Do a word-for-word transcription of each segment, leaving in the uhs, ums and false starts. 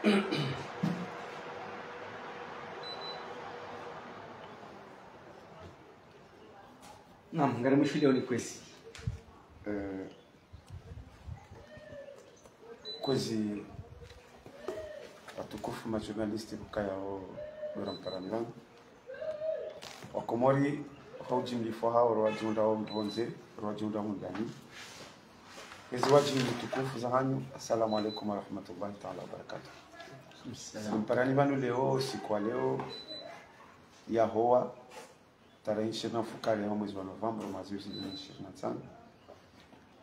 Naam, ngari mwisho leo ni kwezi. Eh, kwezi watukufu ma journaliste mkayao dora mparani pvanu. Wakomori, ha ujimlifu hawo, ro wadjihundra wo pvondze, ro wadjihundra hundani. Ezi wadjini tukufu zahanyu, assalamu alaikum warahmatullahi taala wabarakatuh. Mparani pvanu leo, siku wa leo, ya howa, tarehi ishirini na mfukare ya mwezi wa Novemba, mwaha zihwi zili na ishirini na ntsanu.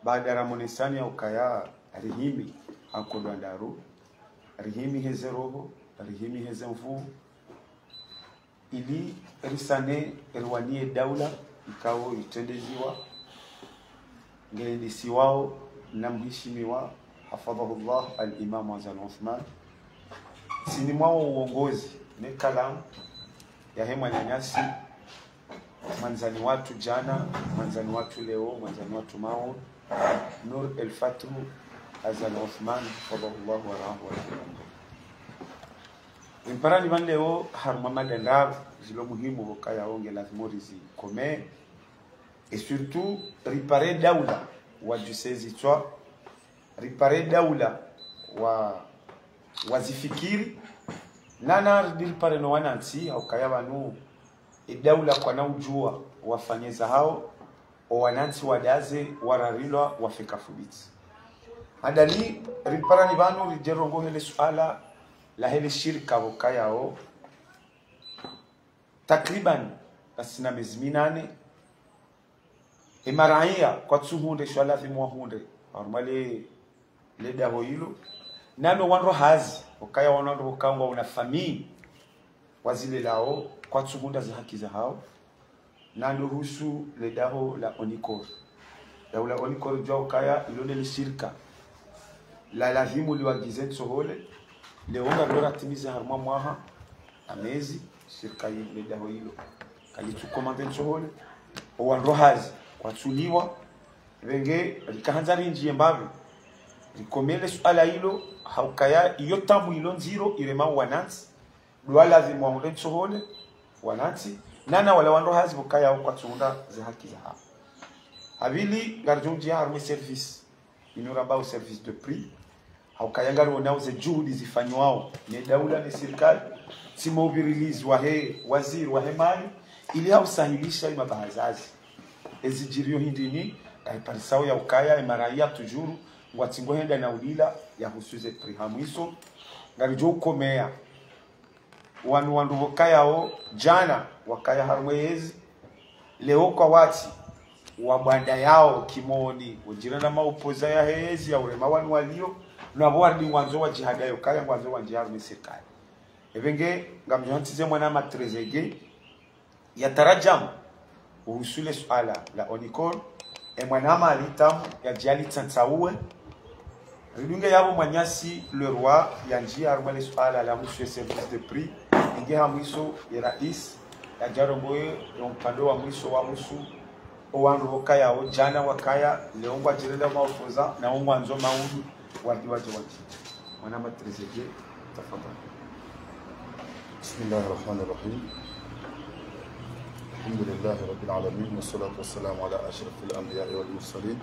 Baada ramonesani ya ukaya rihimi ha nkodo wa ndraru, rihimi heze roho, rihimi heze nvuu, ili risane riwaniye daula ikao itrendeziwa, ngelendesiwao na mheshimiwa, hafadhahullah, al-Imam Azali Assoumani. Ntsini mwawo uongozi ne kalamu yahe mwananyasi, mwandzani watru djana, mwandzani watru leo, mwandzani watru mauri, Nour El Fath Azali Assoumani, hafidhahullah wa ra'ah wa hafidhahullah. Mparani pvanu leo harumwa mada ndraru zilo muhimu pvokaya wo nge lazimu rizikomeye. Et surtout, ripare daula wadjuse zitswa, ripare daula wa, wazifikiri, nana ridi ripare no wanantsi, ha ukaya pvanu, e daula kwana udjuwa wafanye zahawo, o wanantsi wadaze, wararilwa, wafe kafubitsi. Handani, riparani pvanu, ridje rongowe le suala lahe le shirika pvokayao. Takriban, ngasina mezi minane, e maraya, kwatsuhundre, sho lazimu wahundre, harumwa le, le daho ilo. Nano wandru hazi, ukaya wanu wandru pvokaya ngwawo na famiyi, wazilelao, kwatsuhundra ze haki zahawo. Nando husu le daho la ONICOR. Daho la ONICOR djuwa ukaya ilo nde le shirika la lazimu liwagize ntsohole, leo ngarilo ratimiza harumwa mwaha na mezi, shirika yi, le daho ilo kalitsu komande ntsohole, o wandru hazi kwatsuliwa. Pvenge rikahandza rindjiye mbapvi, rikomeye le suala ilo, ha ukaya iyo tabu ilo ndziro irema wanantsi, dwa lazimu wahundre ntsohole, wanantsi, nana wala wandru hazi pvokayao kwatsuhundra ze haki zahawo. Ha pvili, ngaridjo undjiya harumwa service inu rambao service de prix. Ha ukaya ngarionao ze juhudi zifanywao ne daula ne sirikali, tsi mo upvirilizi wahe waziri wahe mali, ili ha usahilisha e mabahazazi. Ezi djiriyo hindrini, ngariparisao ya ukaya e maraya toujours ngwatsi ngohenda na ulila ya husu ze prix. Ha mwiso, ngaridjo ukomeya wanu wandru pvokayao djana wakaya harumwa e yezi, leo kwawatsi wabwandayao kimoni, udjira na maopoza yahe yezi ya urema wanu waliyo, na pvo waridi ngwandzo wadjihadaye ukaya ngwandzo wandjiye harumwa e sirikali. Epvenge ngamdjo hantsize mwanama Trezeguet yataradjamu uhusu le suala la ONICOR, e mwanama alitamu yadje alitsantsaue. Ridunge yapvo mwananyasi Leroy yandjiye harumwa le suala la husu e service de prix, inge ha mwiso ye raisi yadje arongowe yo mpando wa mwiso wa husu o wandru pvokayao djana wakaya, leo ngwadjirenda maopoza, na wo ngwandzo mauri, waridi wadje wadji. Mwanama Trezeguet, tafadhali. بسم الله الرحمن الرحيم. الحمد لله رب العالمين، والصلاة والسلام على أشرف الأنبياء والمرسلين،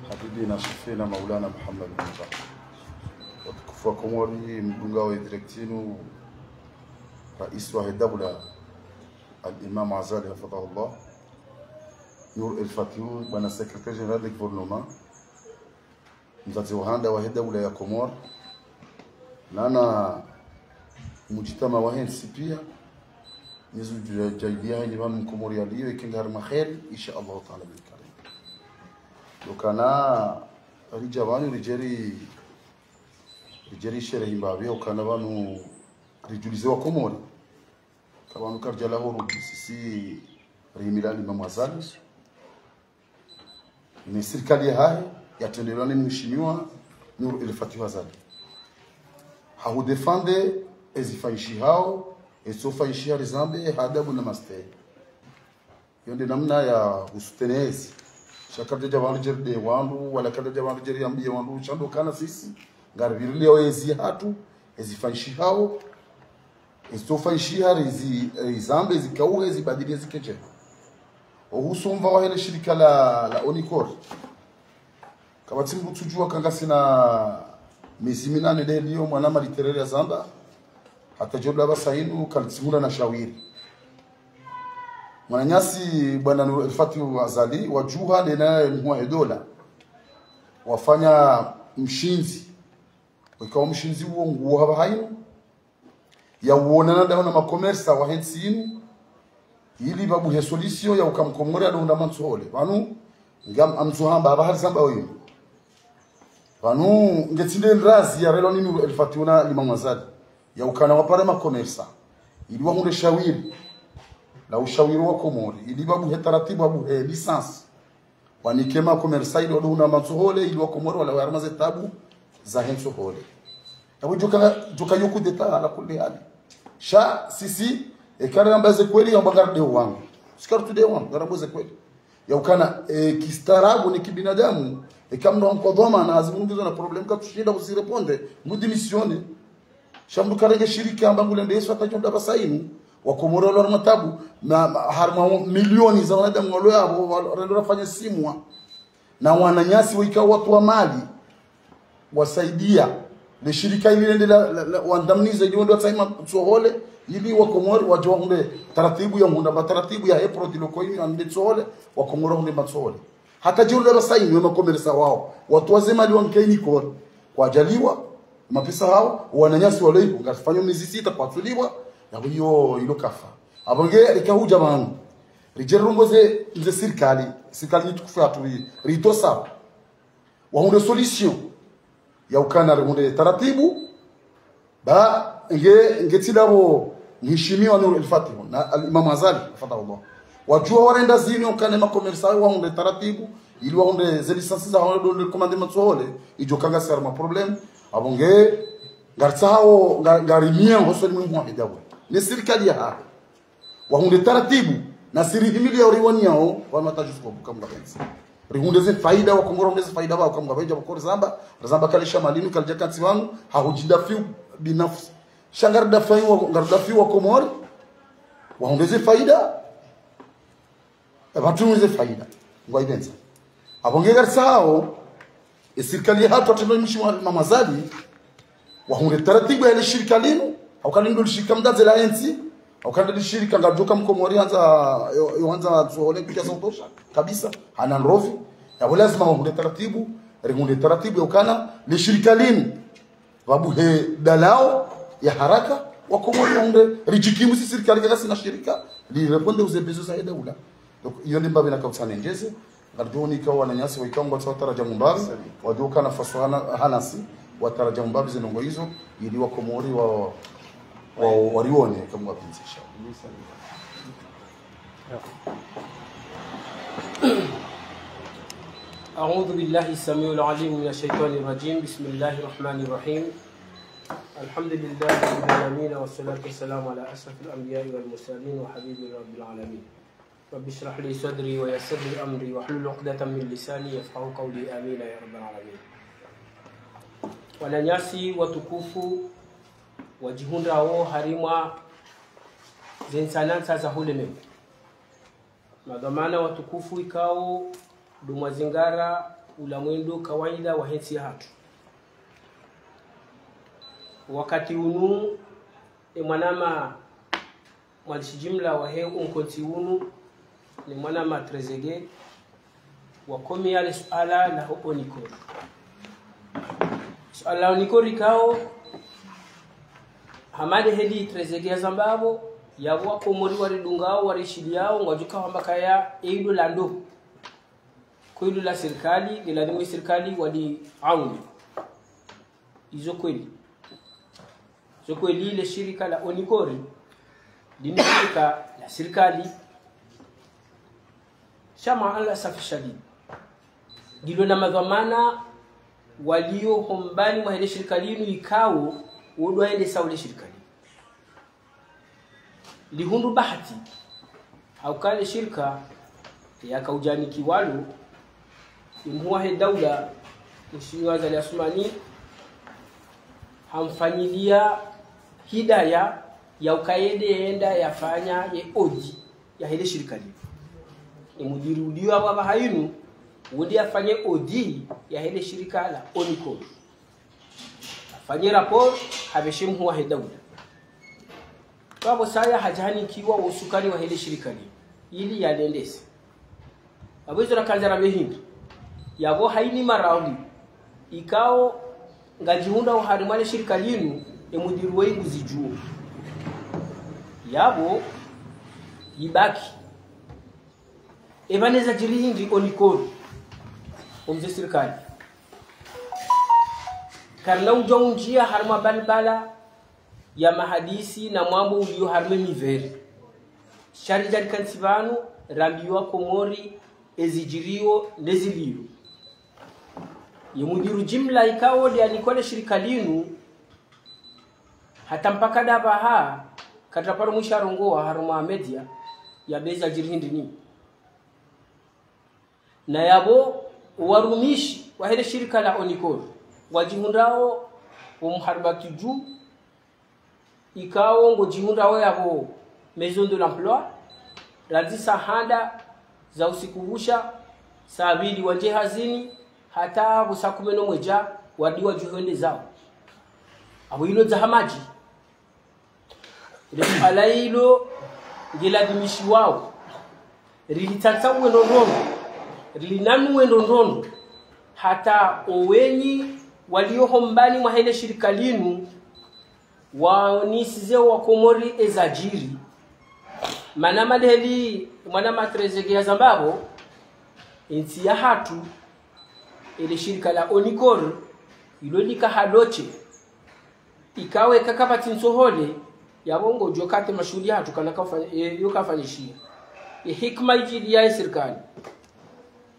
حبيبنا شفيعنا مولانا محمد بن عبد الله. Watukufu wa Komori, mdungao e direct inu, raisi wahe daula, al-Imam Azali, hafidhahullah, Nour El Fath, bwana secrétaire général de gouvernement, mdzadze wa handa wahe daula ya Komori, nana mujitama wahe ntsi piya, nizo dja-, djaidiya hanyi pvanu Mkomori yaliyo, ike ngari mwa kheri, insha Allah taala, bil karim. Lokana ridja pvanu ridje ri-, ridje risherehi mbapvi, okana pvanu ridjulize wa Komori. Ka pvanu karidja laho rudi sisi rihimila al-Imam Azali. Ne sirikali yahahe, yatrendelwa ne mheshimiwa Nour El Fath Azali. Ha hudéfendre ezifanyishihao, ezitsofanyishiha rizambe, ha adabu na mastehi. Yo nde namna ya husoutenir ezi. Sha karidja pvanu ridje ride wandru, wala karidja pvanu ridje riyambiye wandru, sha ndo kana sisi, ngaripvirilio ezi hatru, Ezifanyishihao, ezitsofanyishiha, ezi, ezambe, ezikauhe, ezibadili, ezike ndjema. Ohusu omva wahe le shirika la, la Onicor. Kapvatsi mdru utsudjuwa ka ngasina mezi minane de liyo mwanama literere yazamba, hata djo dula pvasa inu kalitsimula na shawiri. Mwananyasi bwana Nur El Fatih Azali, wadjuha de na mhuwa he dola. Wafanya mshindzi. Weka wo mshindzi uwo nguwo hapvaha inu. Ya uonana ndawo na makomersa wahe ntsi inu. Ili pvabuhe solution ya uka mkomori yadohundra mantsohole. Pvanu, ngam, amtsohamba, hapvaha rizamba oyo. Pvanu, nge tsi nde ndrazi ya relo nini El Fatih na Imam Azali. Ya ukana wapare makomersa. Ili wahundre shawiri. La ushawiri wa Komori. Ili pvabuhe taratibu, pvabuhe licence. Wanike makomersa ili wadohundra mantsohole, ili wakomori walawe harumwa ze tabu zahe ntsohole. Yapvo djoka, djoka yo coup d'État ala kulli hali. Sha, sisi, eka ramba ze kweli, yamba ngarde wangu. Sisi kartsu de wangu, ngaramba ze kweli. Ya ukana, e, kistaarabu ni kibinadamu, eka mdru amkwa dhwamana, hazi mdru ngizo na problème, katsushinda kuzireponde, mdru démissionner. Sha mdru karenge shirika amba ngule ndeso hata djo dula pvasa inu. Wakomori walo harumwa tabu. Na, na, harumwa milioni za wanadamu walo yapvo, walo, rendo rafanya simwa. Na wananyasi waika watowa mali. Wasaidia. Le shirika ili lende la, la, la, wandamniza ili wende watsahe mantsohole. Ili wakomori wadje wahundre taratibu ya hundra, mataratibu ya he produit loko inu ya mantsohole. Wakomori wahundre mantsohole. Hata djo dula pvasa inu, we makomersa wao. Watowa ze mali wanike Onicor. Kwadjaliwa, mapesa hao, wananyasi walo iho, ngafanyao mezi sita kwatsuliwa, yapvo iyo ilo kafa. Apvo nge, rika hudja pvanu. Ridje rirongoze, nze sirikali, sirikali nyi tukufu yatru ri, ritosa. Wahundre solution. Ya ukana rihundre taratibu, ba, nge, nge tsi ndapvo mheshimiwa Nur El Fatih na Al Imam Azali, hafidhahullah. Wadjuwa warenda zinu, ukana makomersa wahundre taratibu, ili wahundre ze licence zahawo ndo recommande mantsohole, idjo ka ngasi harumwa problème. Apvo nge, ngaritsahao, nga, ngarimia hosoni mwe mhuwa he daula. Ne sirikali yahahe. Wahundre taratibu, na sirihimili ya uriwani yao, wanu hata jusqu'au bout kamwe ngapvendzi. Rihundre ze faida, wakomori wahundre ze faida pvao kamwe ngapvendza, pvoko rizamba, rizamba kale shama linu, kalidja kantsi pvanu, hahudjinda fiu binafsi. Sha ngarida faida wa, ngarida fiu wakomori, wahundre ze faida, e pvatru ze faida, ngwaipvendza. Apvo nge ngaritsahao, e sirikali yahatru hatrendwa ni mheshimiwa Imam Azali, wahundre taratibu ya le shirika linu, hauka linu ndo le shirika mdzadze la entsi, hauka ndo le shirika ngadjoka mkomori handza, yo, yo handza ntsohole kukia za utosha, kabisa, hana ndrovi, yapvo lazima wahundre taratibu, rihundre taratibu ya ukana, le shirika linu, pvabuhe dalao ya haraka, wakomori wahundre, ridjikimu si sirikali kakasina shirika, li répondre uze besoin zahe daula. Donc, iyo nde mbapvi nakautsaha nendjeze, ngaridjo unika wananyasi waika ngwatsaho wataradja mbapvi, wadjo ukana faso hana, hanasi, wataradja mbapvi ze ndrongoo izo, ili wakomori wa, wa, warione kamwe ngapvendzi. أعوذ بالله السميع العليم من الشيطان الرجيم. بسم الله الرحمن الرحيم. الحمد لله رب العالمين، والصلاة والسلام على أشرف الأنبياء والمرسلين وحبيب رب العالمين. رب اشرح لي صدري ويسر لي أمري واحلل عقدة من لساني يفقهوا قولي. آمين يا رب العالمين. Wananyasi watukufu wadjihundrawo harimwa ze ntsanantsa za hulemengu. Madhwamana watukufu ikao ndo mwazingara ula mwendo kawaida wahe ntsi yahatru. Wakati unu, e mwanama mwandzishi jimla wahe unkontsi unu, ne mwanama Trezeguet, wakomeya le suala la ho Onicor. Suala la Onicor ikao, hama nde heli Trezeguet yazamba pvo, yapvo wakomori waridungao, warishiliyao, ngwadjo ka wamba kaya, e ilo la ndo. Ko ilo la sirikali, nge ladhimu sirikali wali auni. Izo kweli. Izo kweli, le shirika la Onicor, linu shirika la sirikali. Sha maa al asafi shadid, ngilo na madhwamana walio hombani mwahe le shirika linu ikao, wo ndo waendesao le shirika linu. Lihundru bahati, hauka le shirika yakaudjanikiwa lo, e mhuu wahe daula, Mheshimiwa Azali Assoumani, amfanyilia hidaya ya ukaya yende yende yafanye ye audit yahe le shirika linu. Ye mudiri uliyo apvaha yinu, wende yafanye audit yahe le shirika la ONICOR. Afanye rapport, hapveshe mhuu wahe daula. Pvapvo saya hadja hanikiwa wo usukani wahe le shirika linu, ili yalendese. Apvo izo rakandza rapve hindri. Yapvo hayina marahaba ikao ngadjihundrao harimwa le shirika linu, ye mudiri weyi nguzidjuo. Yapvo yibaki. Epvanu zadjiri hindri ONICOR, o mze sirikali. Karina udja undjia harimwa balbala ya mahadisi na mwambo uliyo harimwa mivere. Sha ridja rikantsi pvanu, rambiwa Komori ezidjiriyo neziliyo. Ye mudiru jimla ikao nde anikwa le shirika linu, hata mpaka ndapvaha, kadjaparo mwisha rongowa harumwa media, yambe zadjiri hindri ni. Na yapvo, warumishi wahe le shirika la ONICOR, wadjihundrao, wo muharibati dju, ikao ngodjihundrao yapvo Maison de l'Emploi, randzi saa handa za usiku pvusha, saa mbili wandje hazini, hata pvo saa kume no mwedja, wadi wadjuhende zao. Apvo ilo dzaha madji. Ile suala ilo ngeladhimishiwao. Rilitsantsa wendo ndrondro. Rilinanu wendo ndrondro. Hata owenyi waliyo hombani mwahe le shirika linu, waonisize wa Komori ezadjiri. Mana maleheli mwana matrezege yazamba pvo, entsi yahatru, ele shirika la ONICOR, ilo lika haloche. Ikao eka kapvatsi ntsohole, yapvo ngodjo kate mashuhuli yahatru kana kafa-, e, yo kafanyishiha. Ye hikima idjiliya ye sirikali.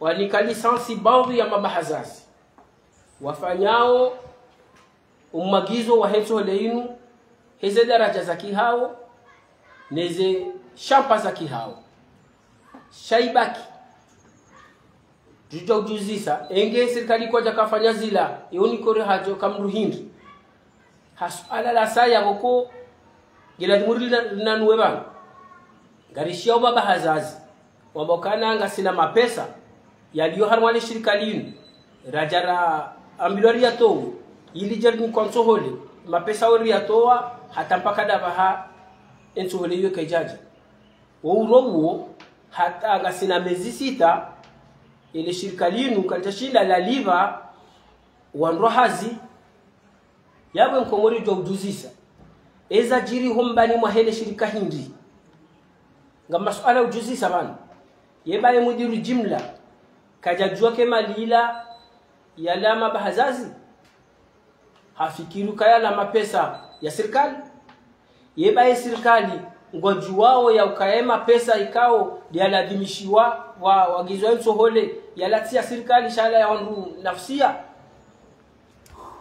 Wanika lisansi baadhwi ya mabahazazi. Wafanyao umwagizo wahe ntsohole inu, heze daraja za kihao, neze shampa za kihao. Sha ibaki. Djudja udjuzisa, enge sirikali kwadja kafanya zila, ye ONICOR hadjo kamdru hindri. Ha suala la saya pvoko, ngeladhimu rina-, rinanuwe pvanu. Ngarishiyao mabahazazi, wamba ukana ngasina mapesa, yaliyo harimwa le shirika linu, radja raambilwa riyatowe, ili djari nikwa ntsohole, mapesa wo riyatowa, hata mpaka ndapvaha, entsohole iyo kaidjadja. Wo uro uwo, hata ngasina mezi sita, ele shirika linu kalidjashinda lalipva wandru hazi. Yapvo Mkomori djwa udjuzisa, ezadjiri hombani mwahe le shirika hindri. Nga masuala udjuzisa pvanu. Yeba ye mudiru jimla, kadjadjuwa ke mali ila yala mabahazazi. Hafikiri ukaya la mapesa ya sirikali. Yeba ye sirikali, ngwadjuwao ya ukaya ye mapesa ikao yaladhimishiwa wa, wagizwa ntsohole, yala tsi ya sirikali sha yala ya wandru nafsia.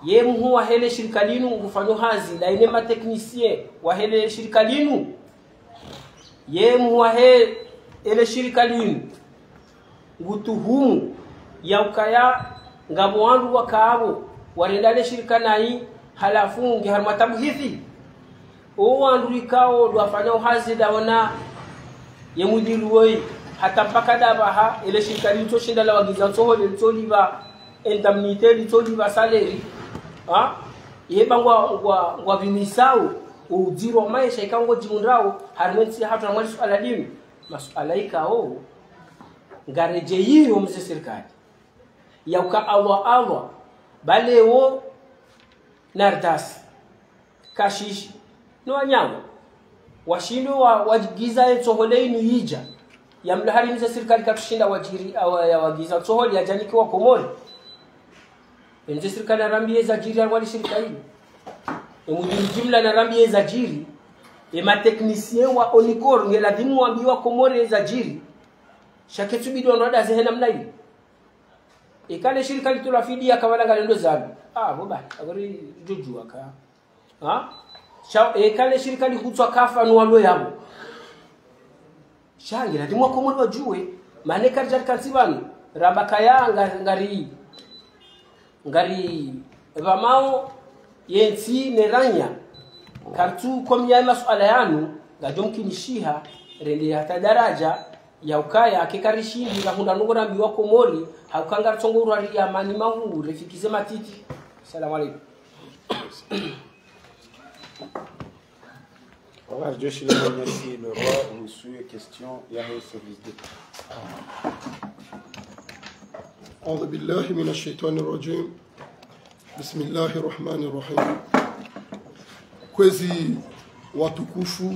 Ye mhuu wahe le shirika linu ngufanyo hazi, la ine ma technicien wahe le shirika linu. Ye mhuu wahe ele shirika linu ngutuhumu ya ukaya ngapvo wandru wakaapvo warenda le shirika nayi, halafu nge harimwa tabu hivi. O wandru ikao ndo wafanyao hazi ndaona ye mudiru woyi, hata mpaka ndapvaha, ele shirika linu litsoshinda lawagiza ntsohole, litsolipva indemnité, litsolipva salaire. Ha? Yeba ngwa, ngwa, ngwapvimisao udziro wa maesha ikao ngodjihundrao harimwa entsi yahatru harimwa le suala linu. Masuala ikao ngaredjeyiyo mze sirikali. Ya uka awa awa, balewo, Nardas, Kashishi, no wanyawo. Washindo wa, wagiza entsohole inu yidja. Ya mlo hari mze sirikali katsushinda wadjiri, awa, ya wagiza ntsohole yadjanikiwa Komori. Emze sirikali narambiye zadjiri harimwa le shirika linu. Emudiru jimla narambiye zadjiri. Ema technicien wa ONICOR ngeladhimu wambiwa Komori zadjiri. Sha ketsubidi wandru wadaze he namna iyo. Eka le shirika litolwa fidiya kapvana ngalendo zalu. Ah, bo ba, akori djudjuwa ka. Ha? Sha, eka le shirika lihutswa kafa no walo yapvo. Sha, ngeladhimu wa Komori wadjuwe. Mana eka ridja rikantsi pvanu, ramba kaya nga, ngari, ngari, pvamao, Yentsi ne ranya, kartsu komia masuala yanu, ngadjo mkinishiha, rende hata daraja, ya ukaya, eka karishindi, ngahundra ndrongo na mbiwa Komori, hauka ngartsongo urwari ya mani mahu, refikize matiti. Salam alaikum. Voilà, je suis le remercie le roi, monsieur, question, il y a un service de. أعوذ بالله من الشيطان الرجيم. بسم الله الرحمن الرحيم. Kwezi watukufu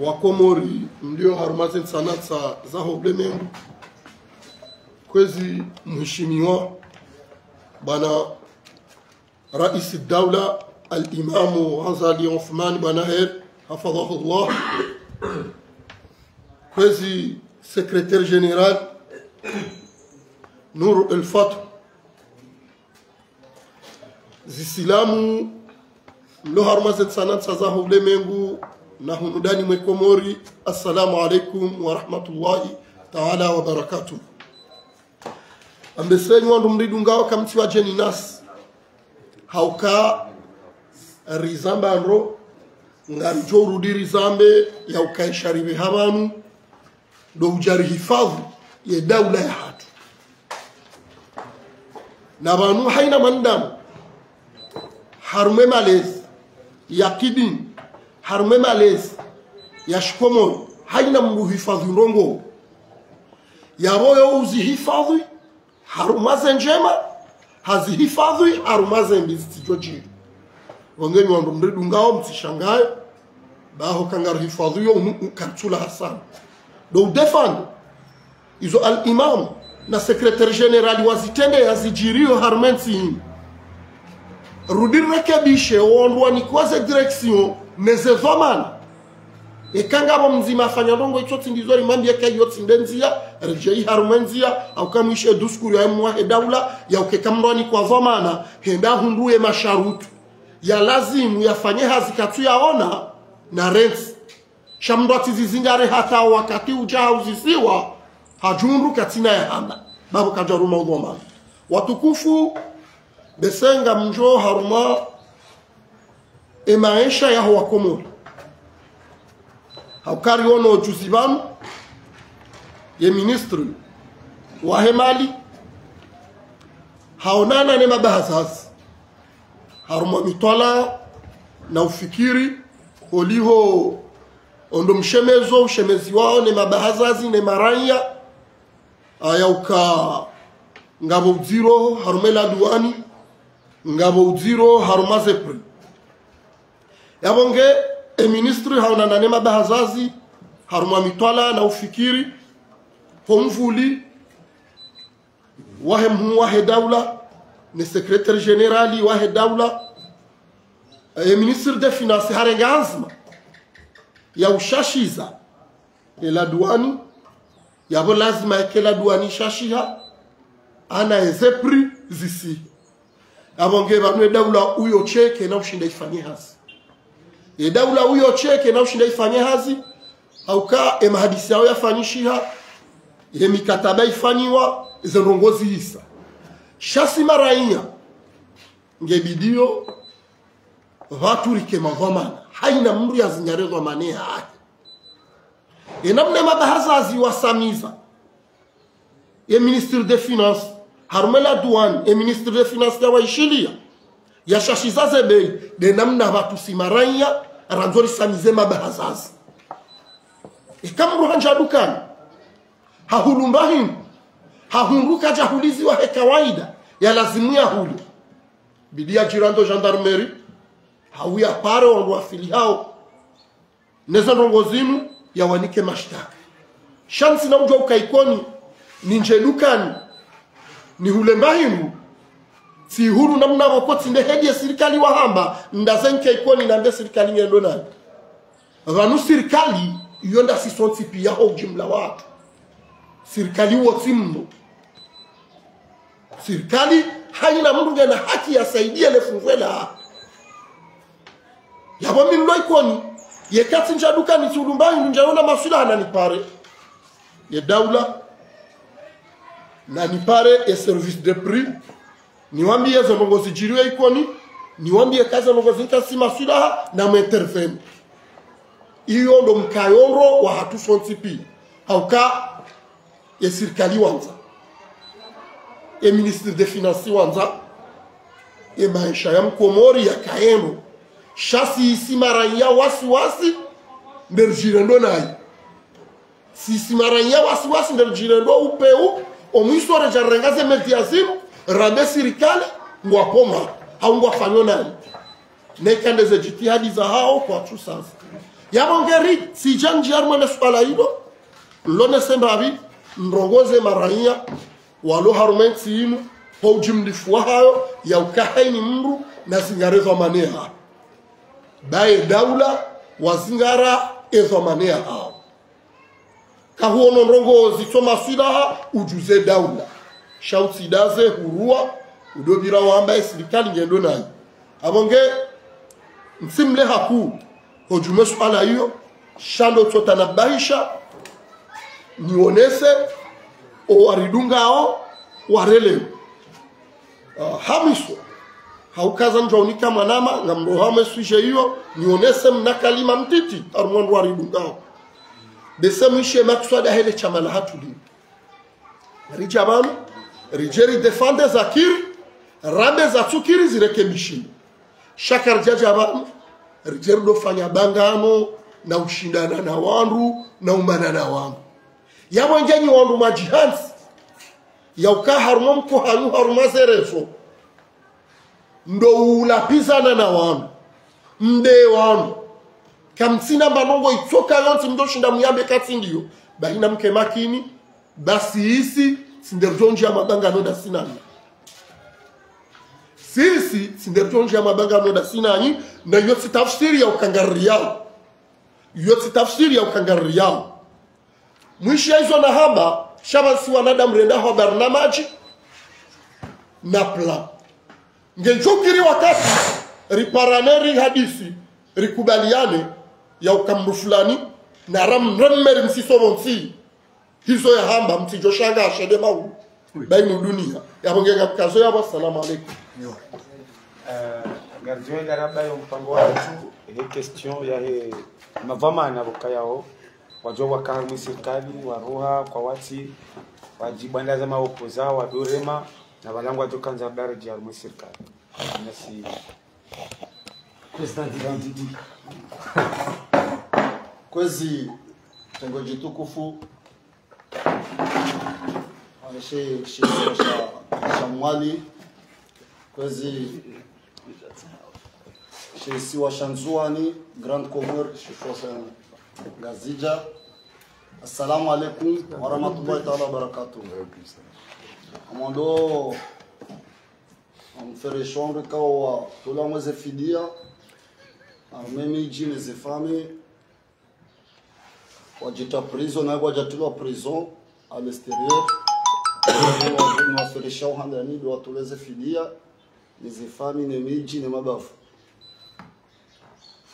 wa Komori mlio harumwa ze ntsi na ntsi za ho ulemengu. Kwezi mheshimiwa bwana Rais Daula Al-Imamu Azali Othman Bwana Her, hafadhahullah. Kwezi Secrétaire Général Nour El Fath. Zisilamu mlo harumwa ze ntsi na ntsi za ho ulemengu na hunu ndani mwe Komori, assalamu alaikum wa rahmatullahi taala wa barakatuh. Ambesenyi wandru mridungao kamtsi wadjeni nasi. Hauka rizamba ndro, ngaridjo urudi rizambe ya ukaisha ripve ha pvanu, ndo udja rihifadhwi ye daula yahatru. Na pvanu haina mwanadamu, harumwa ye malezi ya kidini, harumwa ye malezi ya shikomori, haina mndru uhifadhwi ndrongo. Yapvo yo uzihifadhwi harumwa ze ndjema, hazihifadhwi harumwa ze mbi zitsidjo djiri. Pvonge nyi wandru mridungao mtsishangaye, baho eka ngarihifadhwi yo unu, u, kartsula hasana. Ndo udefando izo Al-Imam na Secrétaire Général wazitrende ya zidjiriyo harumwa ye ntsi yinu. Rudi rekebishe, wandru wanikwa ze direction, ne ze dhwamana. Eka ngapvo mdzima afanya ndrongo itso tsi ndizo rimwambie eka iyo tsi nde ndzia, redjeyi harumwa ye ndzia, hauka mwishe duskuru ya mwahe daula, ya uka eka mndru anikwa dhwamana, hende ahundru ye masharutu ya lazimu yafanye hazi katsu yaona, na rentsi. Sha mndru atsi zizingare hata wakati udja hauzisiwa, hadjundru katsina ya hamba. Baho kadja ruma udhwamana. Watukufu, besenga mdjo harumwa ye maesha yaho wa Komori. Hauka riono juzi pvanu, ye ministre wahe mali, haonana ne mabahazazi. Harumwa mitwalaa na ufikiri, holiho ondo mshemezo, ushemezi wao ne mabahazazi ne maranya, aya uka ngapvo udziro harumwa ye laduani, ngapvo udziro harumwa ze prix. Yapvo nge, ye ministre haonana ne mabahazazi, harumwa mitwalaa na ufikiri, ho mvuli wahe mhuu wahe daula, ne secrétaire général wahe daula, ye ministre des finances harenga anzima ya ushashiza ye laduani, yapvo lazima eka ye laduani ishashiha, ana ye ze prix zisihi. Yapvo nge pvanu ye daula uyo tsi eka na ushinda ifanye hazi. Ye daula uyo tsi eka na ushinda ifanye hazi, hauka ye mahadisi yao yafanyishiha, ye mikataba ifanyiwa, ze ndrongo zihisa. Sha si maranya, nge bidiyo, pvatsu rike madhwamana, haina mndru yazingare dhwamana yahe. Ye namna ye mabahazazi wasamiza ye ministre des finances, harumwa ye laduani, ye ministre des finances yawaishiliya, yashashiza ze bei, nde namna pvatsu si maranya, randzo risamize mabahazazi. Eka mndru handja dukani, hahulu mba hindru, hahundru kadjahuliziwa he kawaida, ya lazimu yahule. Bidi yadjirando gendarmerie, hau yapare wandru wafilihao ne ze ndrongo zinu, yawanike mashtaka. Sha ntsina udjuwa uka Ikoni, nindje dukani, nihule mba hindru, tsihulu namna pvoko tsi nde hedi ye sirikali wahamba, ndaze nike Ikoni nambe sirikali ngendo nayo. Pvanu sirikali, iyo ndasi sontsi piya ho ujimla watru. Sirikali wo tsi mndru. Sirikali, haina mndru ngena haki yasaidiye le fungu la. Yapvo mi nilo Ikoni, yeka tsindja dukani tsihulu mba hindru ndjayona maswilaha nanipare ye daula, nanipare ye service de prix, Niwambiye ze ndrongoo zidjiriwe Ikoni, niwambiye ka ze ndrongoo zinu tsi maswilaha, na mu intervenir. Iyo ndo mkayo ndro wahatru sontsi piya. Hauka, ye sirikali wandza. Ye ministre des finances wandza. Ye maesha ya mkomori yakaye ndro. Sha sisi maraiya wasi wasi, nde ridjirendo nayi. Sisi maraiya wasi wasi nde ridjirendo upvewu, omwiso redja rirenga ze média zinu, rambe sirikali, ngwapvo mwa, hau ngwafanyo nayi. Neka nde ze djitihadi zahawo kwatsu sasa. Yapvo ngeri, tsidja ndjia harumwa le suala lilo, nilonese mbapvi, nirongoze maraiya, walo harumwa entsi inu, ho udjimlifu wahayo, ya uka hayina mndru, na zingare dhwamana yahawo. Baye daula, wazingara, edhwamana yahawo. Kahuono ndrongoo zitso maswilaha, udjuze daula. Sha utsidaze, huruwa, udopvira wamba ye sirikali ngendo nayi. Apvo nge, ntsimle haku, ho djumwe suala iyo, sha ndo tsotanabahisha, nionese, owaridungao, warelewe. Ah, ha mwiso, hauka za ndjwa unika mwanama, ngamroha mwe sujet iyo, nionese mna kalima mtiti, harumwa wandru waridungao. Bese mwishe makswada hele shama lahatru linu. Ridja pvanu, ridje ridéfende za kiri, rambe za tsu kiri zirekebishiwe. Sha karidjadja pvanu, ridje ridofanya bangano, na ushindana na wandru, na umana na wandru. Yapvo nge nyi wandru mwadjihantsi, ya uka harumwa mkohanyu harumwa ze réseaux. Ndo ulapvizana na wandru. Mbe wandru. Kamtsina mba ndrongoo itsoka yontsi mdoshinda muyambe katsi ndiyo. Bahi namke makini, basi sisi, tsi nde ridjondjia mabangano ndasi nanyi. Sisi, tsi nde ridjondjia mabangano ndasi nanyi, na iyo tsi tafsiri ya uka ngaririyao. Iyo tsi tafsiri ya uka ngaririyao. Mwishiya izo nahamba, sha pvanu si wanadamu renda ho barnamaji na plan. Ngendjo kiri wakati, riparane rihadisi, rikubaliane, ya uka mndru fulani, na ram-, ramreme rimsiso pvontsi. Hizo yahamba, mtsidjo shanga ashende mawu. Bayi mu duniya. Yapvo nge ngamkazo yapvo, assalamu alaikum. Yo. Eh, ngaridjo enda raba yo mpango watru, he question yahe madhwamana pvo kayao, wadjo waka harumwa sirikali, waroha, kwawatsi, wadjibwanda za maopoza, wadorema, na pvala ngwadjo kandza bari dji harumwa sirikali. Merci. Président Didi. Kwezi, tengo djitukufu, she, she isiwa sha, sha Mwali, kwezi, she isiwa sha Ndzuwani, Grande Comore, she isiwa sha Ngazidja. Assalamu alaikum wa rahmatullahi ta'ala wa barakatuh. Amwando, amferesho ndo kawa, tula mweze fidiya, amemi djine ze fami, wadjitria prison, na wadjatrilwa prison à l'extérieur. Wa-, waferesha uhandani, ndo watoleze fidiya, ne ze fami, ne midji, ne mabavu.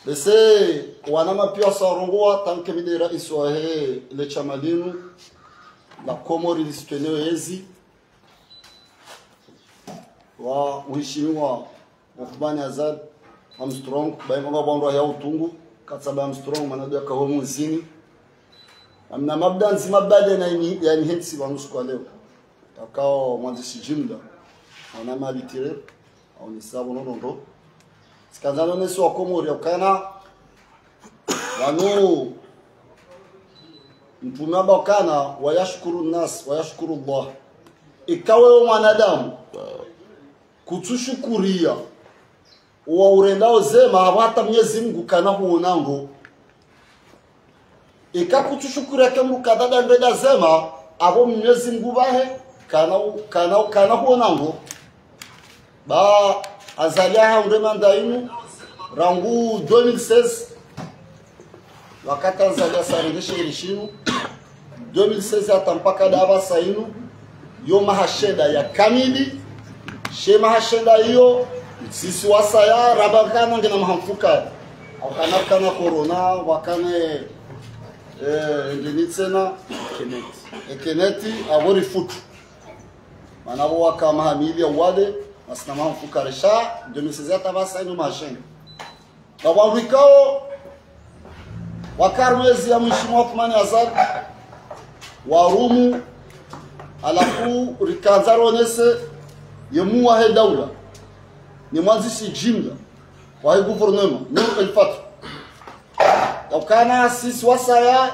Bese, wanama piya sa warongowa, tanke mi nde raisi wahe le shama linu, la Comores Lisitwene Wezi, wa uhishimiwa Othman Azali Armstrong, bayi ngapvo wandru ya utungu, katsabayi Armstrong, mana ndo yaka ho muzini. Amna mabda ndzima bade na ini, ya nihentsi pvanu usiku wa leo. Yakao mwandzishi jimla, ana malitire, au nisabo nonondo. Tsikandza nonese wa Komori ya ukana, pvanu, mtrume hamba ukana, wa yashkuru nas, wa yashkuru Allah. Ika wewe mwanadamu, kutsushukuriya, owa urendao zema, hapvo hata Mnyezi Mungu kana huonango. Ika kutsushukuriya ke mdru kadhada ndrenda zema, hapvo Mnyezi Mungu pvahe, kana, kana, kana huonango. Ba Azali aha undre manda inu, rangu deux mille seize, wakati Azali asarendeshe iri shinu, deux mille seize hata mpaka ndapvasa inu, yo maha shenda ya kamili, she maha shenda iyo, sisi wasaya, ramba kana ngena maha mfukare. Au kana kana corona, wakane, eh, ndini tsena, ekeneti, hapvo rifutu. Mana pvo waka maha mili ya wade, Masina mamfukarisha, deux mille seize hata pvasa inu mashenga. Ngapvo wandru ikao, waka harumwa ezi ya mheshimiwa Athumani Azali, warumu, halafu rikandza ronese, ye mhuu wahe daula, ne mwandzishi jimla, wahe gouvernement, Nour El Fath. Ya ukana sisi wasaya,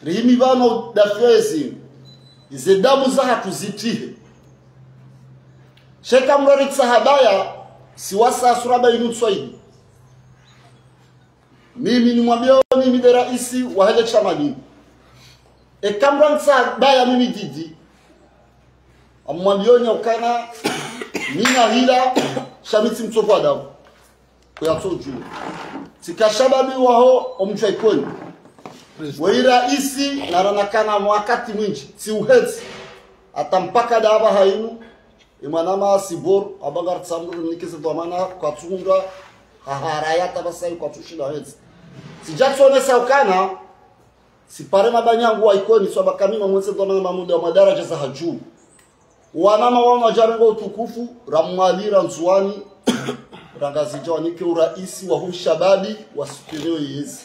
rihimi pvanu dafiya ezi, ize damu zahatru zitrihe. Sha eka mdru aritsaha baya, si wasaya sura ba inu ntsu idi. Mimi nimwambiyo, mimi nde raisi wahe le shama linu. Eka mdru aritsaha baya mimi Didi, ngamwambiyo ni ukana, mi nahila, sha mi tsi mtsovu wa damu. Kuyatsodjuwa. Tsika shababi waho omdji wa Ikoni. Weyi raisi, narana kana wakati mwindji, tsi uhedzi. Hata mpaka ndapvaha inu, ye mwanama Sibor, amba ngaritsaha mdru rinike ze dhwamana, kwatsuhundra, hahara ya hata pvasa inu kwatsushinda hedzi. Tsidja tsonesa ukana, sipare mabanyangu wa Ikoni, swaba kamima mwendze dhwamana mamuda wa madaraja za hadju. Wanama wanu wadja renga utukufu, ra Mwali, ra Ndzuwani, ra Ngazidja wanike uraisi waho ushababi, wasoutenir yezi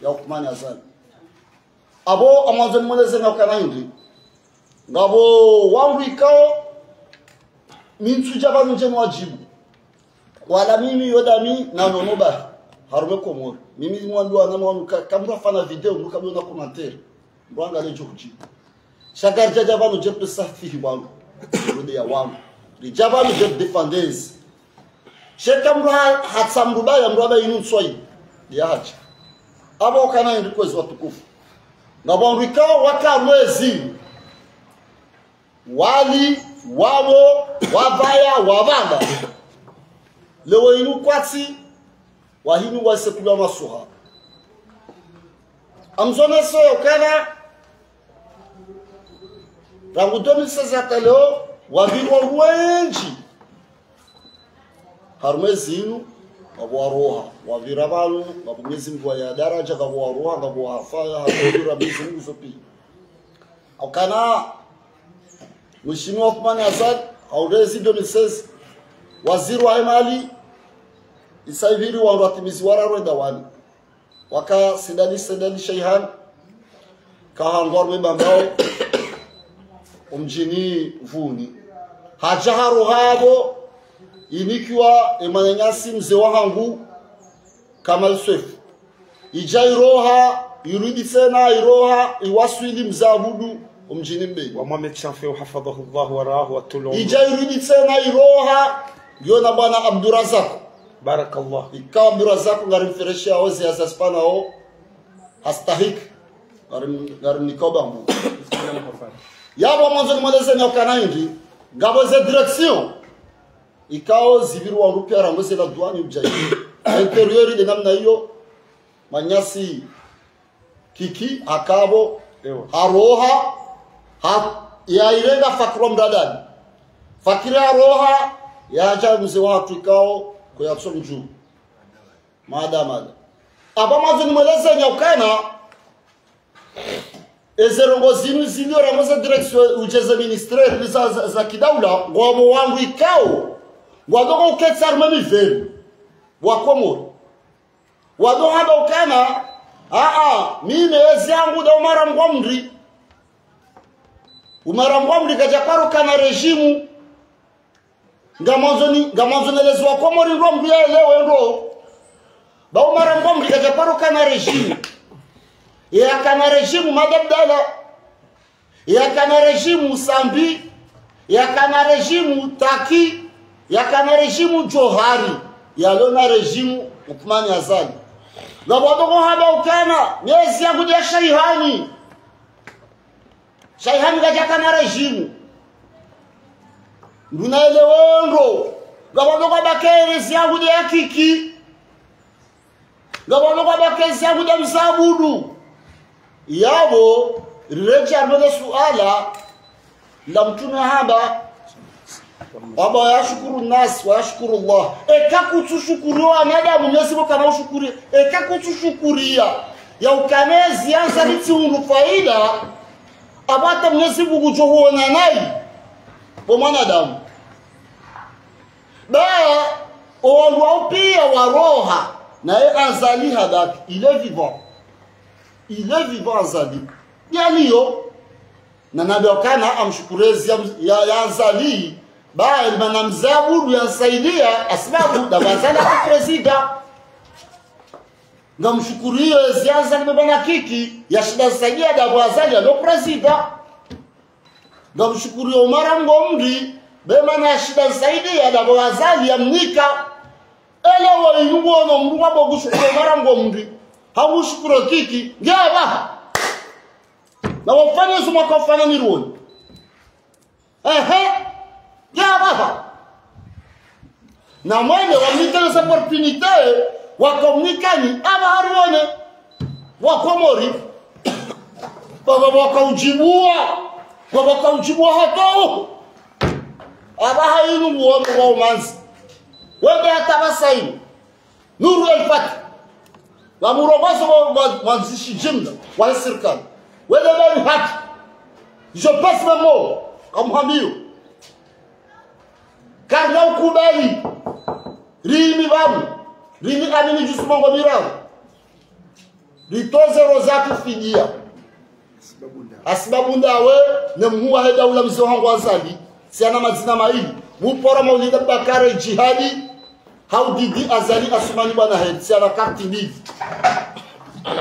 ya Athumani Azali. Apvo ngamwandzo nimweleze ni ukana hindri. Ngapvo wandru ikao, mi ntsudja pvanu ndje niwadjibu. Wala mimi yo ndami nanono bahi. Harumwa Komori. Mimi nimwambiyo wanama wanu ka, eka mdru afanya video, mdru kambiyo na commentaire. Mdru angalie djo hudjibu. Sha ngaridja dja pvanu dje pesa fihi wanu. Rudi ya wanu. Ridja pvanu dje défendre ezi. Sha eka mdru ha, hatsaha mdru baya, mdru amba inu ntsu idi. Ya hadja. Apvo ukana hindri kwezi watukufu. Ngapvo wandru ikao waka harumwa ezi. Wali, wapvo, wapvaya, wapvanda. Leo inu kwatsi, wahinu wase kula masuha. Ngamzonesa ukana, rangu deux mille seize hata leo, wapvirwa wendji. Harumwa ezi inu, ngapvo waroha, wapvira pvanu, ngapvo Mwenyezi Mungu waya daraja, ngapvo waroha, ngapvo wafaya, harumwa ezi inu Mwenyezi Mungu zo piya. Ukana, mheshimiwa Athumani Azali, hau rezi deux mille seize, waziri wahe mali, isa ipviri wandru watimizi wararu wenda wani. Waka Said Ali, Said Ali Shaihan, kahangu harumwa Bambao, omdjini Vuni. Hadja haroha apvo, inikiwa ye mwananyasi mze wahangu, Kamal Swefu. Idja iroha, irudi tsena, iroha, iwaswili mze Abudu, omdjini Mbeni. Wa Mohamed Shanfeu, hafadhahu Allahu wa raahu wa tulu umru. Idja irudi tsena, iroha, ngiyo na bwana Abdurazak. Barakallah. Ikao Abdurazak ngarimfereshiyao ze hazi asifanyao, hastahiki. Ngarim-, ngarimnikao bambu. Yapvo ngamwandzo nimweleze ni ukana hindri, ngapvo ze direction. Ikao zipviri wandru piya rangu ze la douane udja yi. Intérieur nde namna iyo, mwananyasi Kiki, haka apvo, ewa, haroha, ha, ya irenga fakiri wa mdradani. Fakiri haroha, yadja mze wahatru ikao, ko yatso mdju. Mada, mada. Apvo ngamwandzo nimweleze ni ukana, eze ndrongoo zinu zilio harumwa ze direction udje ze ministère za, za, za kidaula, ngwapvo wandru ikao, ngwadjo uketsi harumwa miveni, wa Komori. Wadjo hamba ukana, aa, mimi ezi yangu nda umara mgwa mri. Umara mgwa mri kadja paro kana régime. Ngamwandzo ni, ngamwandzo neleze wa Komori ndo mri ya elewe ndo. Ba umara mgwa mri kadja paro kana régime. Ya kana régime Mada Abdallah. Yakana régime Sambi, yakana régime Taki, yakana régime Djohari, yalona régime Athumani Azali. Ngapvo wadjo hamba ukana, mi ezi yangu nde ya Shaihani. Shaihani kadjakana régime. Ndo naelewe ndo. Ngapvo wadjo hamba ke ezi yangu nde ya Kiki. Ngapvo wadjo hamba ke ezi yangu nde ya mze Abudu. Yapvo, riredjei harumwa le suala la Mtrume hamba, hamba, "Yashkuru nnas wa yashkuru Allah." Eka kutsu shukuriya wanadamu, Mwenyezi Mungu kana ushukuriya. Eka kutsu shukuriya, ya ukana ezi yangu zitsi hundru faida, Apvo hata Mwenyezi Mungu ngudjo huona nayi, bo mwanadamu. Ba, owandru wao piya waroha, naye Azali habaki, il est vivant. Il est vivant, Azali. Yaliyo, na nambe ukana ngamshukuru ezi ya, ya, ya Azali, ba, elimana mze Abdou yansaidiya, hasibabu, ndapvo Azali yaka président. Ngamshukuriyo ezi ya Azali baba na kiki, yashinda nisaidiya ndapvo Azali yalo président. Ngamshukuriyo Omar Ngomri, bemana yashinda nisaidiya ndapvo Azali yamnika. Ele wo inu ngono mndru wapvo kushukuru Omar Ngomri. Hamushukuru kiki, nge apvaha. Na wafanye zimwa kafanya nironi. Ehe. Nge apvaha. Na mwene wamnika les opportunités, wakamnikani, apvaha rione. Wakomori. Baba wakaudjibuwa. Baba wakaudjibuwa hata uhu. Apvaha inu nguono wa umanzi. Wende hata pvasa inu. Nour El Fath. Wamurongozo wa, wa, mwandzishi jimla wa sirikali. Wende bani haki. Je passe mes mots. Kamhambiyo. Karina ukubali. Rimi pvanu. Rimi amini djusu mongo miraru. Ritoze roho zatru fidiya. Hasibabu ndawe, ne mhuu wahe daula mze wahangu Azali, tsi ana madzina mayili. Mupora Maulida Bakare Djihadi, hau Didi Azali Assoumani bwana heri, tsi ana karti mbili.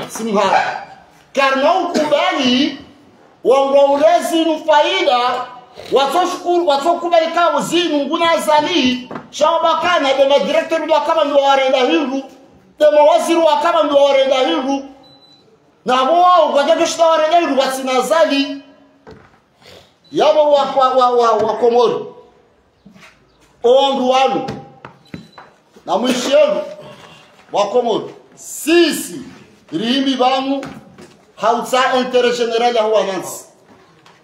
Tsi mhara. Karina ukubali, wangwa ule zinu faida, watsoshukuru, watsokubali kawu zinu nguna Azali, sha wabakana, be madirecteur wakaba ndo warenda hindru, be mawaziri wakaba ndo warenda hindru, na apvo wao, kwadjadjo shinda warenda hindru, watsina Azali. Yapvo wa, wa, wa, wa, Wakomori. Owandru wanu. Na mwishiyo enu, Wakomori. Sisi, rihimi pvanu, hautsaha intérêt général ya wanantsi.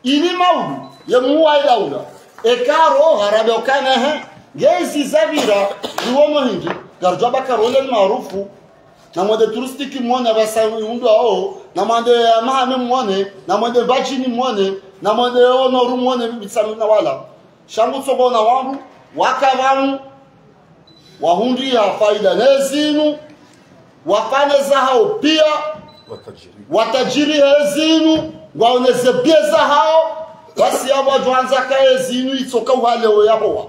Ili maudu, ye mhuu wahe daula. Eka roha, rambe ukana he, ngezi zapvira, riwono hindri, ngaridjo baka role maarufu, na mwende touristique mwone apvasa undru wao, na mwende ya Hamahame mwone, na mwende Mbadjini mwone, na mwende Onoru mwone, Mitsamihuli na wala. Sha ngutsopvona wandru, waka pvanu, wahundriha faida ne zinu, wafanye zahao piya, watajiri. Watajiri he zinu, ngwaoneze piya zahao, basi yapvo wadjo handza ka ye zinu itsoka uhale wo yahowa.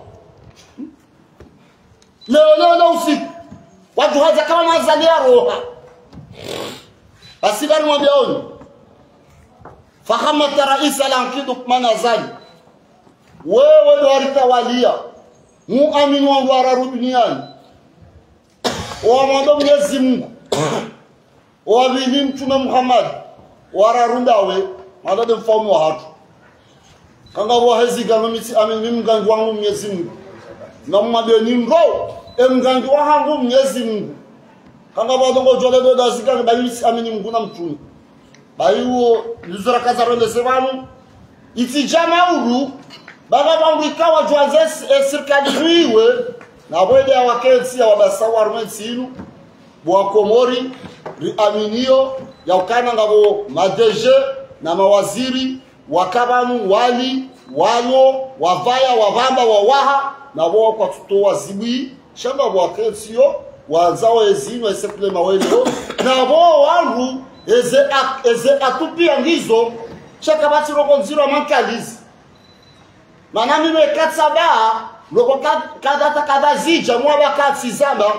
Leo, leo, leo usiku. Wadjo handza kama mazali ya roha. Basi bari mwambiya onu. Fahamata raisa la nkidu kumana Azali. Wewe ndo waritawaliya. Muamini wangu wararu duniani. Wa mwando Mwenyezi Mungu. Wa pvili Mtrume Muhammad, wa raru ndawe, mwando nde mfaume wahatru. Kangapvo hezi gano mi tsi amini mi mgangi wangu Mwenyezi Mungu. Na mwambe ni ndo, e mgangi wahangu Mwenyezi Mungu. Kangapvo ndrongoo djole ndo ndazi gani, bayi mi tsi amini Mungu na mtrume. Bayi uwo, lizora kaza ronde se pvanu, itsi djama ulu, baka pvandru ikawa djwandze s-, e sirikali nuiwe, na pvwede ya wakentsi ya wabasa wa rumwe ntsi inu, bo Wakomori, riaminiyo, ya ukana ngapvo ma D G na mawaziri, waka pvanu wali, walo, wapvaya, wapvamba, wawaha, na pvo kwatsutowa zibwi, sha ngapvo wakentsiyo, wandzao ezinu, ese kule maweleo, na pvo wandru, eze ak-, eze atupiya ngizo, sha kapvatsi roko ndziro mankalizi. Mana mimi katsaba, roko ka-, kadha ta kadha zidja, mwa wakati zamba.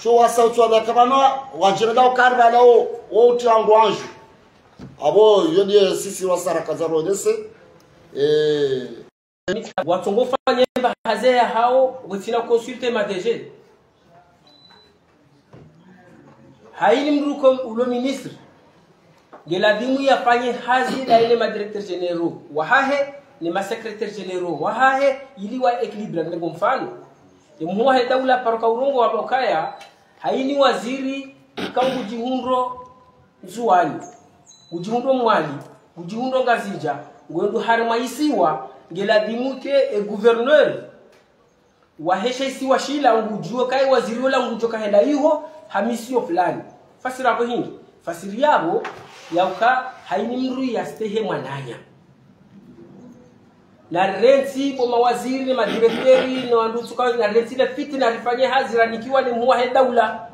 Sho wasa utswada kapvana, wadjirenda ukariba lao, wo uti wangu wanju. Apvo, yo ndiye sisi wasara kaza ronese. Eh. Watsongo fanye mbahaze yahao, wetsina consulter ma D G. Haini mndru ko ulo ministre. Nge ladhimu yafanye hazi na ile ma directeurs généraux wahahe, ne ma secrétaires généraux wahahe, ili wa équilibre, nge mfano. Ye mhuu wahe daula paro ka urongoa wamba ukaya, haini waziri, ka ngudjihundro Ndzuwani, ngudjihundro Mwali, ngudjihundro Ngazidja, ngwendo harimwa isiwa, nge ladhimu ke e gouverneur wahe she isiwa shila ngudjuo kaye waziri ola ngudjo kahenda iho ha mission fulani. Fasiri yapvo hindri? Fasiri yapvo ya uka Haini mdru yastehi mwananya. Narirentsi bo mawaziri ne madirekteri ne wandru tsuka, narirentsi le fitna rifanye hazi ranikiwa ne mhuu wahe daula.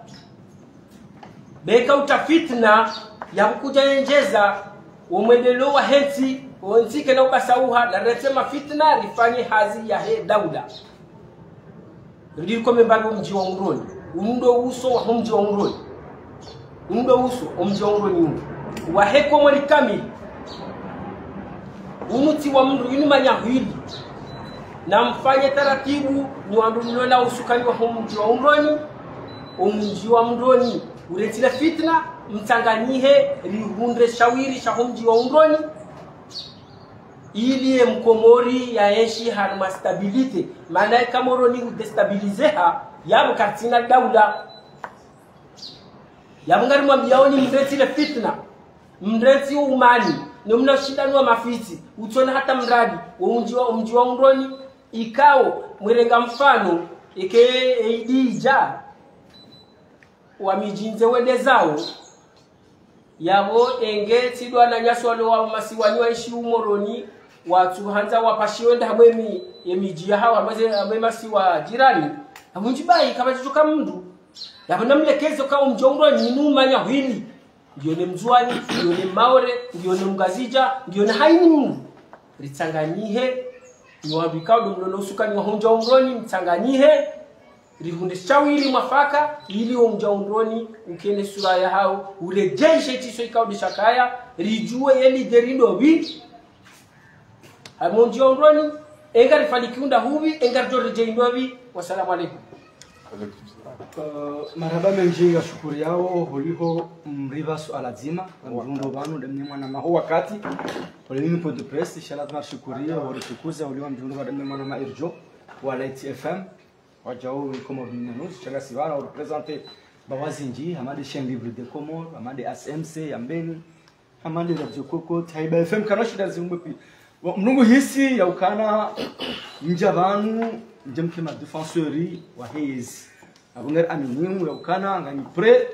Beka uta fitna ya kukudja yendjeza wo mwendeleo wahe ntsi, wo ntsi kena ubasauha, narirentsi mafitna rifanye hazi yahe daula. Ridi rikome mbali wo mdji wa Undroni. Unu ndo uso waho mdji wa Undroni. Unu ndo uso waho mdji wa Undroni unu. Wahe Komori kamili. Unu tsi wa mdru, inu manya hwili. Namfanye taratibu, nyi wandru mlona usukani waho mdji wa Undroni. Wo mdji wa Undroni urentsi le fitna, mtsanganyihe, rihundre shawiri shaho mdji wa Undroni. Ili ye mkomori yaenshi harumwa stabilité. Mana eka Moroni udéstabiliséha, yapvo karitsina daula. Yapvo ngarimwambiyao nyi mrentsi le fitna, mrentsi wo umani, ne mna ushindani wa mafitsi, utsona hata mradi, wo mdji wa, mdji wa Undroni, ikao, mwirenga mfano, eke eidi idja, wa midjini ze wende zawo, yapvo enge tsi ndo wananyasi walo wa masiwani waenshi u Moroni, watsuhandza wapashiwe nda hamwe mi-, ye midji yahawo, hamwe ze, hamwe masiwa jirani. Hamwe ndji bayi, kapvatsi tsoka mdru. Yapvo namlekeze uka wo mdji wa Undroni inu umanya hwili. Ngiyo ne Mndzuwani, ngiyo ne Maore, ngiyo ne Mngazidja, ngiyo ne haini mdru. Ritsanganyihe, nyi wandru ikao ndo mlona usukani waho mdji wa Undroni, mtsanganyihe, rihundre shawiri mwafaka, ili wo mdji wa Undroni ukene sura yahawo, uredjeishe shiso ikao nde shakaya, ridjuwe ye lideri ndopvi. Harumwa wo mdji wa Undroni, enga rifanikiwa nda hupvi, enga ridjo redjei ndopvi. Wassalamu alaikum. Eh, marahaba mendji, ngashukuriyao holiho mripva suala dzima, ngamdjundo pvanu, nde mnye mwana maho wakati, holiho mimi point de presse, inshallah, tunashukuriya, horitukuza, holiho ngamdjundo pvanu, nde mnye mwana ma irjo, wa Light F M. Wadjau Komori News, sha ngasi pvanu, ureprésenter bawazi ndji, hama nde Chaîne Libre des Comores, hama nde S M C, ya Mbeni, hama nde Radio Cocotte, Haiba F M, kana shinda zimwe pi. Wa-, mnungu hisi ya ukana ndja pvanu, ndje mke ma défenseurs wahe yezi. Apvo ngari aminimu ya ukana, nganyi prêt,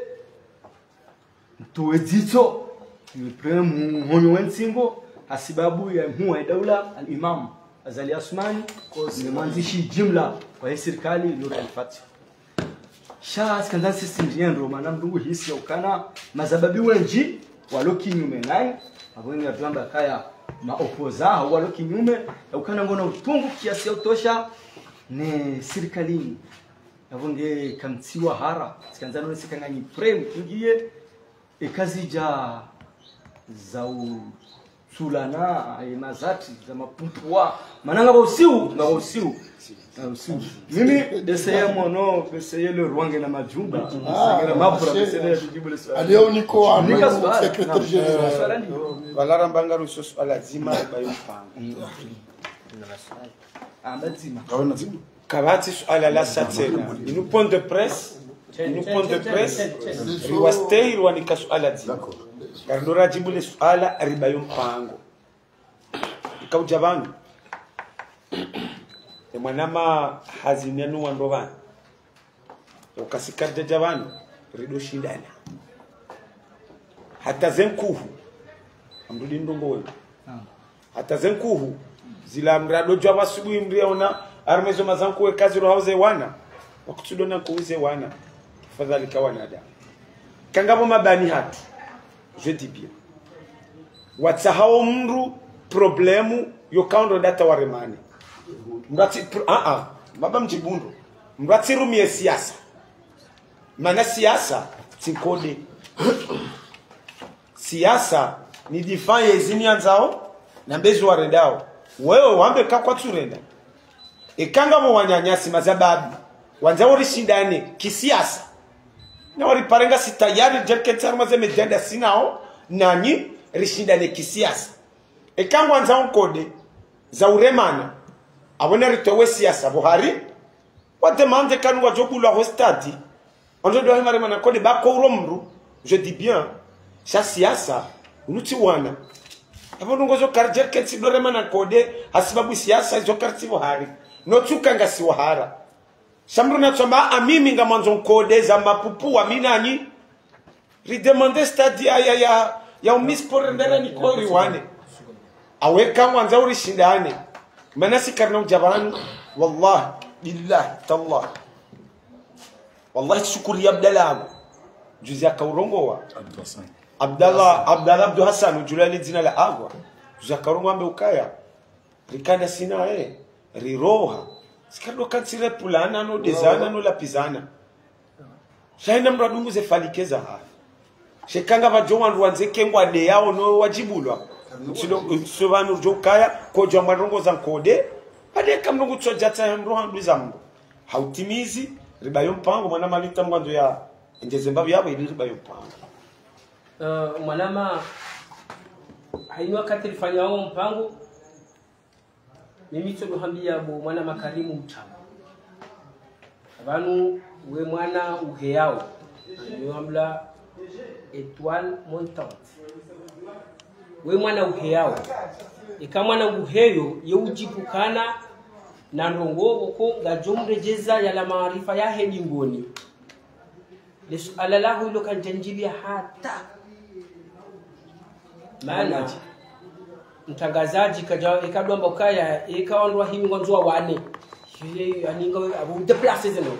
mtowe dzitso, nganyi prêt muhonyo wentsingo, hasibabu ya mhuu wa daula, al-Imam Azali Assoumani, ne mwandzishi jimla wahe sirikali, Nour El Fath. Sha, tsikandza sisi ndiyendo, mana mnungu hisi ya ukana, mazababi wendji, walo kinyume nayi, apvo nyi wadjwamba kaya ma opposants, hau walo kinyume, ya ukana ngwona utungu kiasi ya utosha, ne sirikalini. Yapvo nge kamtsiwa hara, tsikandza none sika nganyi prêt mkingiye, eka zidja za utsulana, aye mazati, za mapumpuwa. Mana ngapvo usiu, ngapvo usiu. Ngapvo usiu. Mimi, beseye mono, beseye le rwange na majumba. Ah, beseye na mapura, beseye le kujibu le suala. Aliyo niko wa Nika suala. Secrétaire général. Suala ni. Pvala ramba ngaruhusu suala dzima, ribayo mpango. Amba dzima. Kaona dzima. Kapvatsi suala lasa tsena. Inu point de presse. Inu point de presse. Riwastehi riwanika suala dzima. D'accord. Karindo radjibu le suala ribayo mpango. Ika udja pvanu. E mwanama hazini yanu wandru pvanu. Ukasi karidjadja pvanu, rido shindana. Hata ze nkuhu, amrudi ndrongo wenu. Hata ze nkuhu, zila mrado djwa pvasubuhi mriyaona, harumwa ezo mazankuhu eka zilo hau ze wana, wakutsudo na nkuhu ze wana, fadhali ka wanadamu. Kangapvo mabani hatru, je dis bien. Watsahao mndru problème yo kaondo data waremane. Mndru atsi, pr-, ah, ah, maba mdjibu ndro. Mndru atsirumie siasa. Mana siasa, tsi nkode. Siasa, ni défendre ezi niyandzao, na mbezi warendao. Wewe wambe ka kwatsurenda. Eka ngapvo wananyasi mazababi, wandzao rishindane kisiasa. Na waripare ngasi tayari, djerikentsi harumwa ze medjanda sinao, nanyi rishindane kisiasa. Eka ngwandzao nkode, za uremana, apvo na ritowe siasa pvo hari, wa demande kanu wadjobulwa ho stade. Ondro ndo hima remana nkode ba ko uro mndru, je dis bien, sha siasa, unu tsi wana. Apvo ndrongo zo karidjerikentsi do remana nkode, hasibabu siasa, zo karitsi pvo hari. No tsuka ngasi wahara. Sha mndru natsamba, a mimi ngamwandzo nkode za mapupu wa minanyi. Ridemande stade ya, ya, ya, Ya umispore ndara ni kori wane. Awe kamwandza urishindane. Mana si karina udja pvanu. Wallahi, billahi, tallahi. Wallahi, shukuri ya Abdallah Agwa. Juzi akaurongowa. Abdallah Hassan. Abdallah, Abdallah Abdou Hassan, udjulwa le dzina la Agwa. Juzi akaurongowa ambe ukaya. Rikana sina, eh, riroha. Sikado kantsi repvulana, no dezana, no lapvizana. Sha ina mradungu ze falike za hafi. Sheka ngapvadjo wandru wandze kengwa de yao no wadjibulwa. Tsido, tso pvanu djo kaya, kodjwa mwa ndrongo za nkode. Pvade ka mndru ngutso djatsa ya mndru handru za mndru. Hautimizi, ribayo mpango, mwana malita mwandzo ya, ndjeze mbapvi yapvo ili ribayo mpango. Eh, mwanama, haina wakati rifanyao mpango, mimi tsodo hambia bo mwana Makarimu Mtama. Pvanu we mwana uheyao. Niwambula étoile montante. We mwana uheyao. Eka mwana nguheyo, ye udjipvukana na ndrongo pvoko ngadjo mredjeza yala maarifa yahe dingoni. Le suala laho ilo kandjandjilia hata. Mana mtrangazadji kadja, eka dwamba ukaya, eka wandru wahimi ngwandzo wawane. Ye, aninga, apvo udéplacer zeno.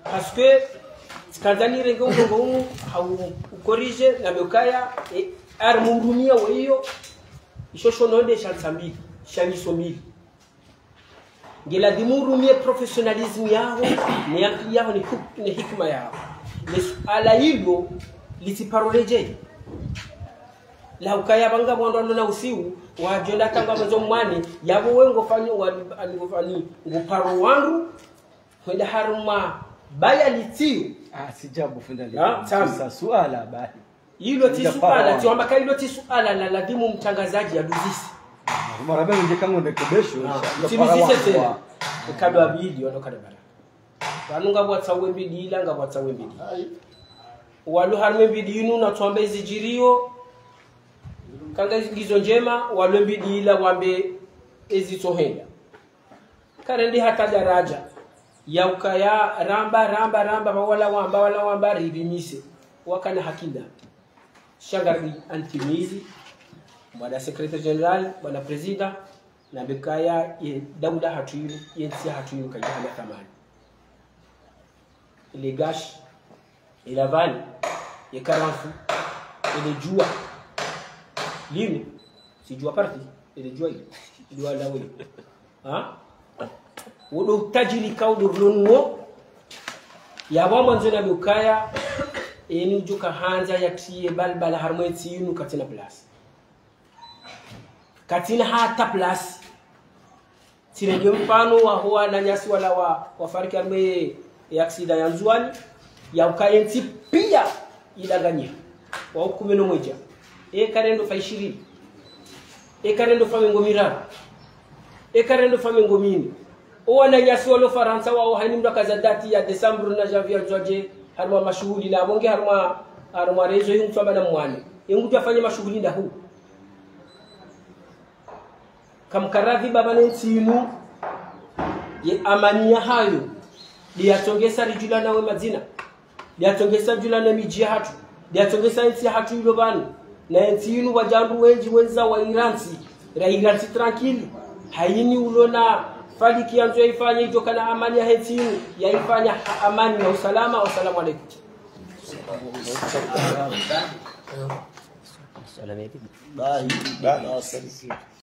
Parce que, tsikandza nirenge urongo unu, hau ucorriger, na mekaya, e, ari murumia weiyo, isho shono nde sha ntsambi, sha nyiso mbili. Ngeladhimu urumie professionnalisme yaho, ne akili yaho, ne huk-, ne hikima yaho. Ne suala ilo, litsiparo redjei. La ukaya pvanga mwando alo na usiu, wadjo nda tanga mazo mwane, yapvo we ngofanyo, wa, ani ngofanyi, ngoparo wandru, hwenda harumwa baya litsio. Ah, si djabu funda li. Ah, tsami. Sa suala bahi. Ilo tsi suala, tsi wamba ka ilo tsi suala la ladhimu mtrangazadji ya luzise. Mara beno ndje kango ndekebesho, ah, sha, tsi luzise tsena. Ikado abidi, wano kada bara. Pvanu ngapvo watsawe mbidi ila, ngapvo watsawe mbidi. Walo harumwe mbidi inu na tswambe zidjiriyo, kanga ngizo ndjema, walo mbidi ila wambe ezitsohenda. Karendi hata daraja ya ukaya ramba, ramba, ramba, ba wala wamba, wala wamba, ripvimise. Wakana haki nda. Sha ngari antimizi, bwana secrétaire général, bwana président, na bekaya ye daula hatru inu, ye ntsi hatru inu kayihana thamani. Ile gashi, ile vani, ye karanfu, ile djuwa. Linu, si djuwa parti, ile djuwa ile. Djuwa la wele. Ha? Wodo utajiri ka wodo rulonwo. Yapvo mwandzo na mukaya, eni udjo kahandza yatriye balbala harumwe ntsi inu katsina place. Katsina hata place. Tsirenge mfano waho wananyasi wala wa, wafariki harumwe ye aksida ya Ndzuwani, ya ukaya ntsi piya idanganye. Wa ukume no mwedja. Eka rendo fa ishirini. Eka rendo fa mengo miraru. Eka rendo fa mengo mine. O wananyasi walo Farantsa wao hayini mndru akaza dati ya décembre na janvier wadje harumwa mashuhuli na abonge harumwa, harumwa rezo yinu mfamba na mwane. Ye ngudjo afanye mashuhuli ndahu. Kamkaradhi baba ne ntsi inu, ye amani yahayo, ndiyatsongesa ridjulane we madzina, ndiyatsongesa ridjulane midji yahatru, ndiyatsongesa entsi yahatru ilo pvanu, na entsi inu wadja wandru wendji wendza wa irantsi, ra irantsi tranquille, hayini ulo na faliki yandzo yaifanye idjo kana amani yahe ntsi inu, yaifanya ha amani na usalama. Wassalamu alaikum. Bahi, bahi.